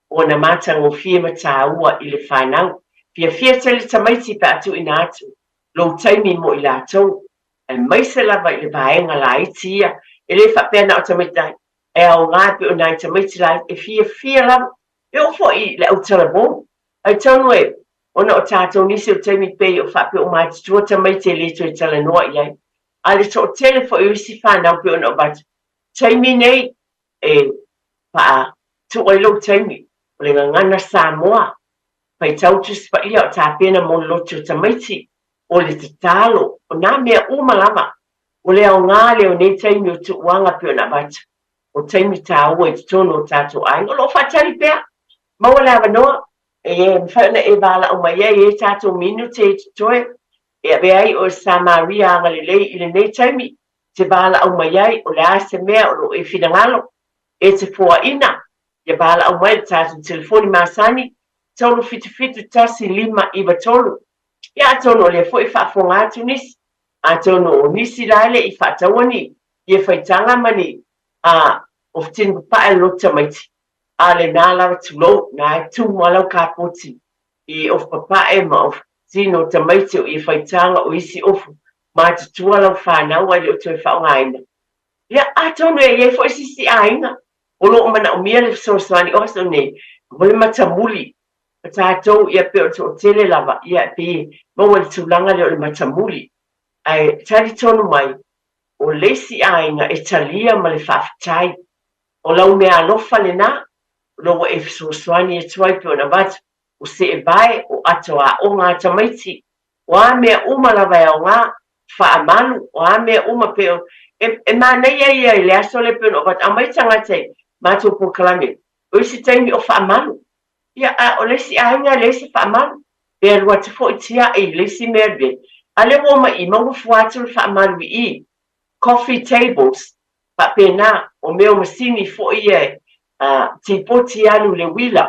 ona matagofie ma tāua i le fanau. Fiafia tele tamaiti pe a tuuina atu lou taimi mo i latou, aemaise lava i le vaega laiti ia, e le faapea na o tamaiti laiti, e aoga e pei o nai tamaiti laiti e fiafia lava, e oo foi i le autalavou. Ae tonu e, ona o tatou nisi o taimi pei o faapea o matutua tamaiti e le toe talanoa i ai. A le toatele foi o isi fanau pei ona avatu, taimi nei e faa-tuu ai lou taimi, o le gagana Samoa, faitau Tusi Paia o tapena mo le loto o tamaiti, o le tatalo, o nā mea uma lava. O le aoga lea o nei taimi o tuuaga pei ona avatu, o taimi tāua i totonu o tatou aiga, o lo o faatali pea. Maua le avanoa, e mafai ona e valaau mai ai e tatou minute e totoe, e avea ai oe Samaria agalelei i lenei taimi, te valaau mai ai, o le a se mea o lo o e finagalo, e te foaina, ia valaau mai i le tatou telefoni masani, 377 1593. Ia atonu o lea foi e faafofoga atu nisi, atonu o nisi la e le i faataua ni ia faitaga ma ni a ofutini papae le loto tamaiti, a lena lava tulou, na e tu ma lau kapoti i ofu papae ma ofutini o tamaiti o ia faitaga o isi ofu matutua lau fanau ae le o toe faaaogaina. Ia, atonu e i ai foi se isi aiga o lo o manaomia le fesoasoani o aso nei, o le matamuli o tatou, ia pei o le toatele lava, ia pei e maua i le tulaga lea o le matamuli. Ae talitonu mai, o le isi aiga e talia ma le faafetai. O lau meaalofa lena, o lo ua e fesoasoani atu ai pei ona avatu, o seevae, o ato aoga a tamaiti, o a mea uma lava e aoga, faamalu, o a mea uma pei o, e, e manaia ia i le aso lea pei ona ou avatu, aumai tagata i matou polokalame, o isi taimi o faamalu. Ia, a o le isi aiga e leai se faamalu, pe alu atu foi tiai i le isi mea le, a lea ua omai i, maua fua atu le faamalu i i, coffee tables, faapena, o mea o masini foi ia e, a, tipoti alu i le uila.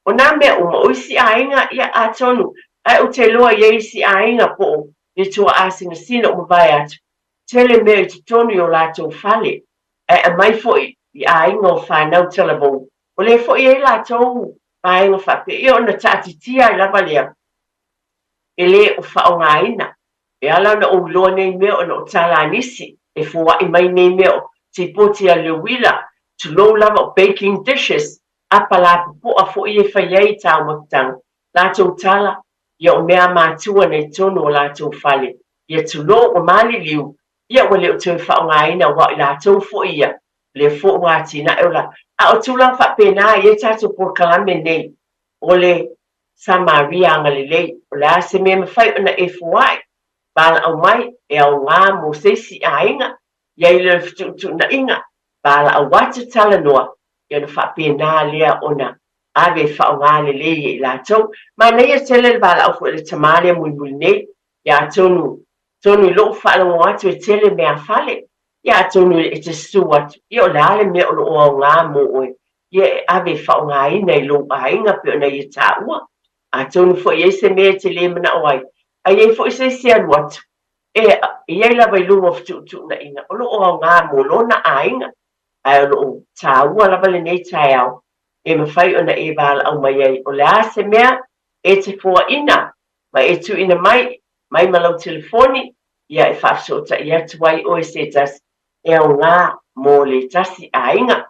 O nā mea uma, o isi aiga, ia, atonu, ae ou te iloa i ai isi aiga po o ni tuaasinasina o mavae atu. Tele mea i totonu i o latou fale, ae aumai foi i aiga o fanau talavou, o lea foi e i ai latou vaega faapea, ia ona taatitia ai lava lea, e le o faaaogaina. E ala ona ou iloa nei mea ona o tala a nisi e foai mai nei mea o tipoti a le uila, tulou lava o baking dishes, apa lapopoa foi e fai ai i taumafataga, latou tala, ia o mea a matua nei totonu o latou fale, ia tulou ua maliliu, ia ua le o toe faaaogaina aua o i latou foi ia, o lea foi ua atinae o la. A o tulaga faapena e i ai tatou polokalame nei o le Samaria agalelei, o le a se mea e mafai ona e foai, valaau mai, e aoga mo se isi aiga, i ai lea o le fetuutuunaiga, valaau atu talanoa, ia ona faapena lea ona ave e faaaoga lelei e i latou. Manaia tele le valaau foi a le tama lea mulimuli nei, ia atonu, atonu i lou faalogo atu e tele meafale, ia atonu e te susu atu, ia o le a le mea o lo o aoga mo oe, ia e ave e faaaogaina i lou aiga pei ona ia taua. Atonu foi e i ai se mea e te le manao ai, a i ai foi se isi e alu atu, e i ai lava i luga o fetuutuunaiga o lo o aoga mo lona aiga, ae o lo o taua lava lenei taeao e mafai ona e valaau mai ai o le a se mea e te foaina ma e tuuina mai, mai ma lau telefoni, ia e faafesootai atu ai oe se tasi e aoga mo le tasi aiga.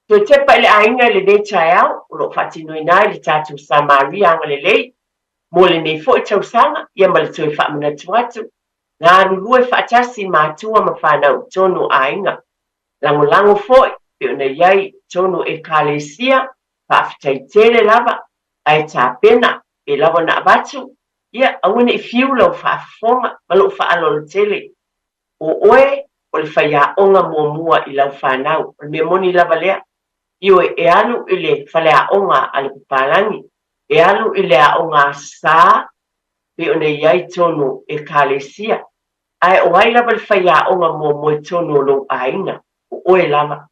Toe tepa i le aiga i lenei taeao o lo o faatinoina ai le tatou Samaria agalelei mo lenei foi tausaga, ia ma le toe faamanatu atu, galulue faatasi matua ma fanau i tonu o aiga. Lagolago foi pei ona i ai i tonu o Ekalesia, faafetai tele lava, ae tapena pe lava ona avatu, ia aua ne i fiu lau faafofoga ma lou faaaloalo tele. O oe o le faiaoga muamua i lau fanau. O le mea moni lava lea. Ioe, e alu i le faleaoga a le papalagi, e alu i le aoga a Sā, pei ona i ai tonu Ekalesia. Ae o ai lava le faiaoga muamua i tonu o lou aiga? O oe lava.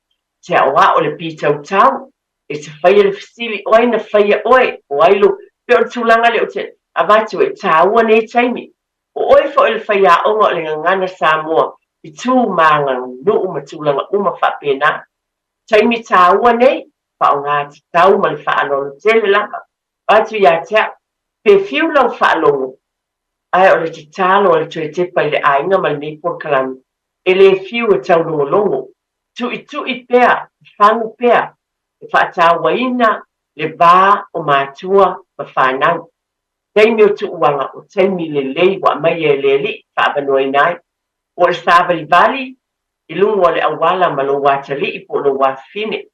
Te aoao le pitautau, e te faia le fesili, o ai na faia oe? O ai lou. Pei o le tulaga lea ou te avatu e tāua nei taimi. O oe foi o le faiaoga o le gagana Samoa i tu ma aganuu ma tulaga uma faapena. Taimi tāua nei, faaaoga tatau ma le faaaloalo tele lava. Atu ia te au, pe fiu lau faalogo, ae o le tatalo a le toe tepa i le aiga ma lenei polokalame, e le fiu e taulogologo, tuitui pea, fafagu pea, e faatauaina le va o matua ma fanau. Taimi o tuuaga, o taimi lelei ua aumaia e le Alii faaavanoaina ai. Po o le savalivali i luga o le auala ma lou atalii po o lou afafine.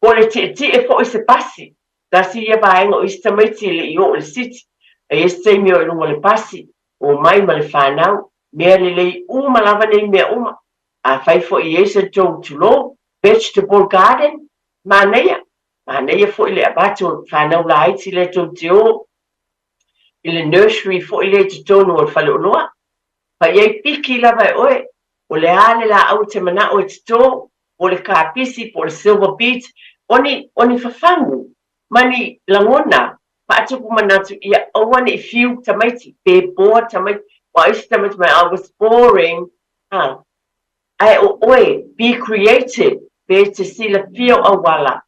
Po o le tietie foi i se pasi. Tasi ia vaega o isi tamaiti e le i oo i le city. A i ai se taimi o i luga o le pasi, omai ma le fanau. Mea lelei uma lava nei mea uma. Afai foi e i ai se tou tulou, vegetable garden, manaia. Manaia foi le avatu o fanau laiti lea tou te o i le nursery foi lea i totonu o le faleoloa. Fai i ai piki lava e oe, o le a le laau e te manao e toto, po o le kapisi, po o le silver beet, o ni, o ni fafagu ma ni lagona faatupu manatu ia aua ne i fiu tamaiti, pe bored tamaiti. Aua o isi tamaiti mai, oh, it was boring. Ha. Ae o oe, be creative, pe te silafia o auala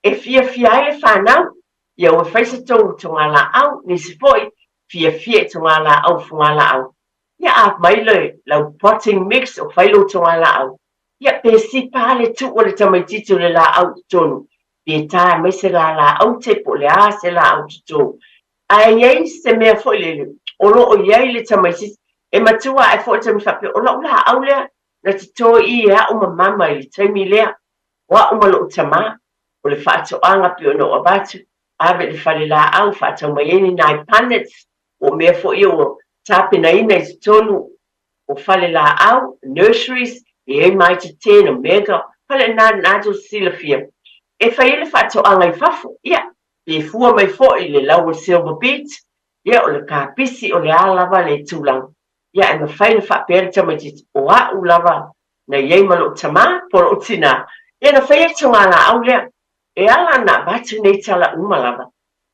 e fiafia ai le fanau, ia ua fai se tou togalaau, nisi foi fiafia i togalaau fogalaau. Ia a mai le lau potting mix o fai lou togalaau, ia pe sipa le tuu a le tamaititi o le laau i totonu, pe tae mai se lalaau te po o le a se laau toto. Ae i ai se mea foi lele, o lo o i ai le tamaitiiti, e matua ae foi le taimi faapea, o lau laau lea, na toto i e a'u ma mama i le taimi lea, o a'u ma lo'u tamā, o le faatoaga pei ona ou avatu, ave i le falelaau, faatau mai ai ni nai punnets, po o mea foi ia ua tapenaina i totonu o falelaau, nurseries, e i ai Mitre Ten, Omega, fale na, na tou silafia, e fai ai le faatoaga i fafo, ia, Pe fua mai foi le lau o le silver beet, ia o le kapisi, o le a lava le tulaga, ia e mafai ona faapea le tamaitiiti, o a'u lava na i ai ma lo'u tamā po o lo'u tinā, ia na fai ai le togalaau lea. E ala ona avatu nei tala uma lava,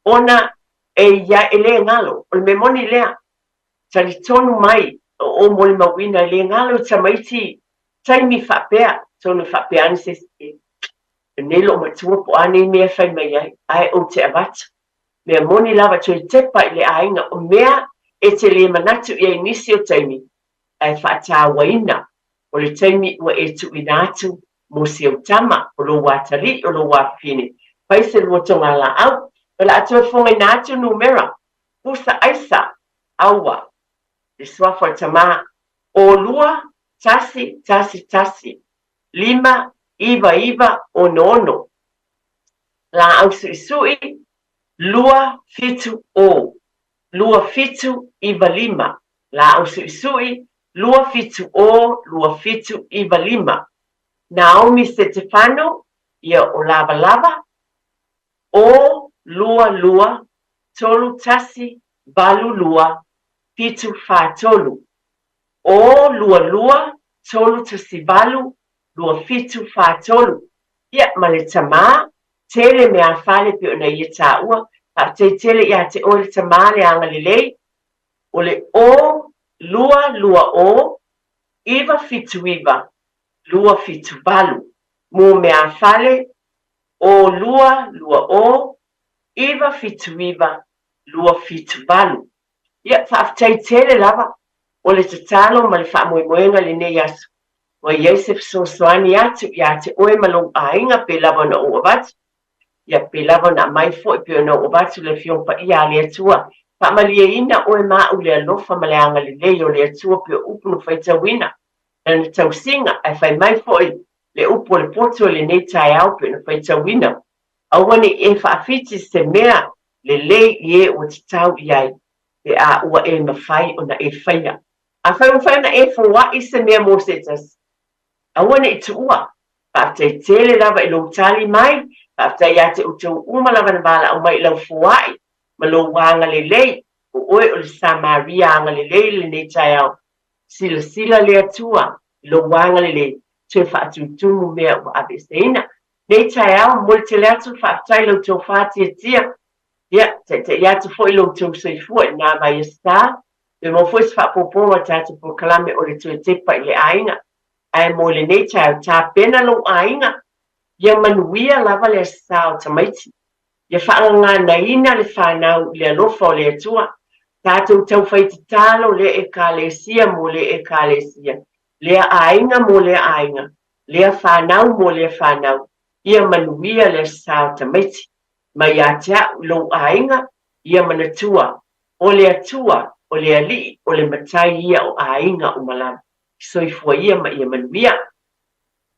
ona e ia e le galo, o le mea moni lea, talitonu mai, o molimauina e le galo i tamaiti taimi faapea, atonu e faapea ane se isi, Lenei lou matua po o a nei mea e fai mai ai, ae ou te avatu. Mea moni lava toe tepa i le aiga, o mea e te le manatu i ai nisi o taimi, ae faatauaina o le taimi ua e tuuina atu mo si ou tama, o lou atalii, o lou afafine, fai se lua togalaau, o le a toe fogaina atu numera, pusa aisa, aua, le suafa o le tama, o 2 1 1 1 5 9 9 6 6, laau suisui, 2 7 0 2 7 9 5, laau suisui, 2 7 0 2 7 9 5. Naomi Setefano, ia o Lavalava, 0 2 2 3 1 8 2 7 4 3. 0 2 2 3 1 8 2 7 4 3. Ia, ma le tamā, tele meafale pei ona ia taua, faafetai tele ia te oe le tamā le agalelei, o le 0 2 2 0 9 7 9 2 7 8. Mo meafale, 0 2 2 0 9 7 9 2 7 8. Ia, faafetai tele lava, o le tatalo ma le faamoemoega i lenei aso, ua i ai se fesoasoani atu ia te oe ma lou aiga pe lava ona ou avatu, ia pe lava ona aumai foi pei ona ou avatu le Afioga Paia a le Atua. Faamalieina oe ma au le alofa ma le agalelei o le Atua pei o upu na faitauina Lana tausiga, ae fai mai foi le upu o le poto i lenei taeao pei ona faitauina, Aua ne i e faafiti se mea lelei i e ua tatau i ai, pe a ua e mafai ona e faia. Afai ua mafai ona e foai se mea mo se tasi, aua ne i tuua. Faafetai tele lava i lou tali mai, faafetai ia te outou uma lava na valaau mai i lau foai ma lou agalelei, o oe o le Samaria agalelei i lenei taeao. Silasila le Atua i lou agalelei, toe faatutumu mea ua aveeseina. Nei taeao, momoli tele atu le faafetai i la outou faatiatia, ia, taitai atu foi lo outou soifua i lena vaiaso Toe maua foi se faaopoopoga o le tatou polokalame o le toe tepa i le aiga. Ae mo lenei taeao, tapena lou aiga, ia manuia lava le Aso Sa o tamaiti. Ia faagaganaina le fanau i le alofa o le Atua. Tatou taufai tatalo lea Ekalesia mo lea Ekalesia, lea aiga mo lea aiga, lea fanau mo lea fanau, ia manuia le Aso Sa o tamaiti. Mai ia te au i lou aiga, ia manatua, O le Atua, o le Alii, o le Matai ia o aiga uma lava. Soifua ia ma ia manuia.